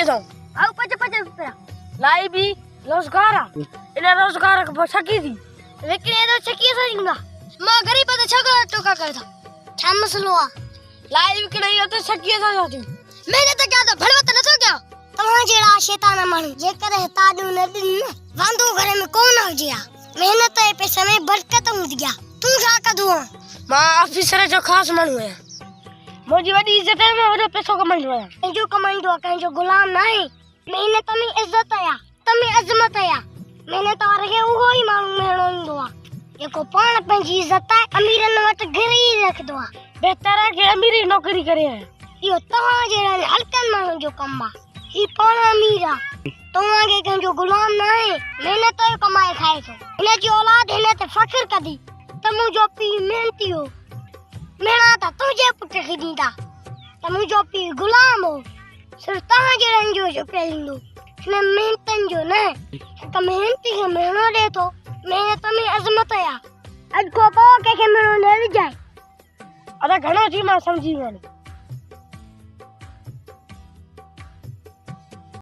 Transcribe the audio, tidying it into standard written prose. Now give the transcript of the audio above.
اٿئون. ڀائو پنج پنج روپيا. لائي به روزگار آ. ان روزگار کان پوء ڇڪي ٿي. وڪڻي ته ڇڪي سان ايندا. مان غريب ته ڇا ڪرا ٽوڪا ڪري ٿا. ڇا مسئلو آ؟ لائي وڪڻي ته ڇڪي سان ٿا ٿيون. محنت ڪيان ته ڀڙوت نٿو ڪيان. توهان جهڙا شيطان ماڻهو جيڪڏهن تاڏيون نه ڏين نه واندو گهر ۾ ڪو نه هجي ها. محنت جي پئسي ۾ برڪت هوندي آ. تون ڇا ڪندو آن؟ مان آفيسر جو خاص ماڻهو آهيان. منهنجي وڏي عزت آهي مان وڏو پئسو ڪمائيندو آهيان. پنهنجو ڪمائيندو آ ڪنهن جو غلام ناهي. محنت ۾ عزت آ ته ۾ عظمت آ. محنت واري کي اهو ئي ماڻهو مهڻو ايندو آ جيڪو پاڻ پنهنجي عزت اميرن وٽ گهري ئي رکندو آ. بهتر آ ڪي امير ئي نوڪري ڪري ها. اهو توهان جهڙن هلڪن ماڻهن جو ڪم آ. هي پاڻ امير آ. توهان کي ڪنهن جو غلام ناهي. محنت جو ڪمائي کائي ٿو. هن جي اولاد هن تي فخر ڪندي ته منهنجو پيء محنتي هو. مهڻا ته تنهنجي پٽ کي ڏيندا ته منهنجو پيء غلام هو. صرف توهان جهڙن جو جهڪيل ايندو، هن محنتن جو نه. هڪ محنتي کي مهڻو ڏئي ٿو. محنت ۾ عظمت آ. اڄ کان پوء ڪنهن کي مهڻو نه ڏجانء. ادا گهڻو ٿي مان سمجهي ويم.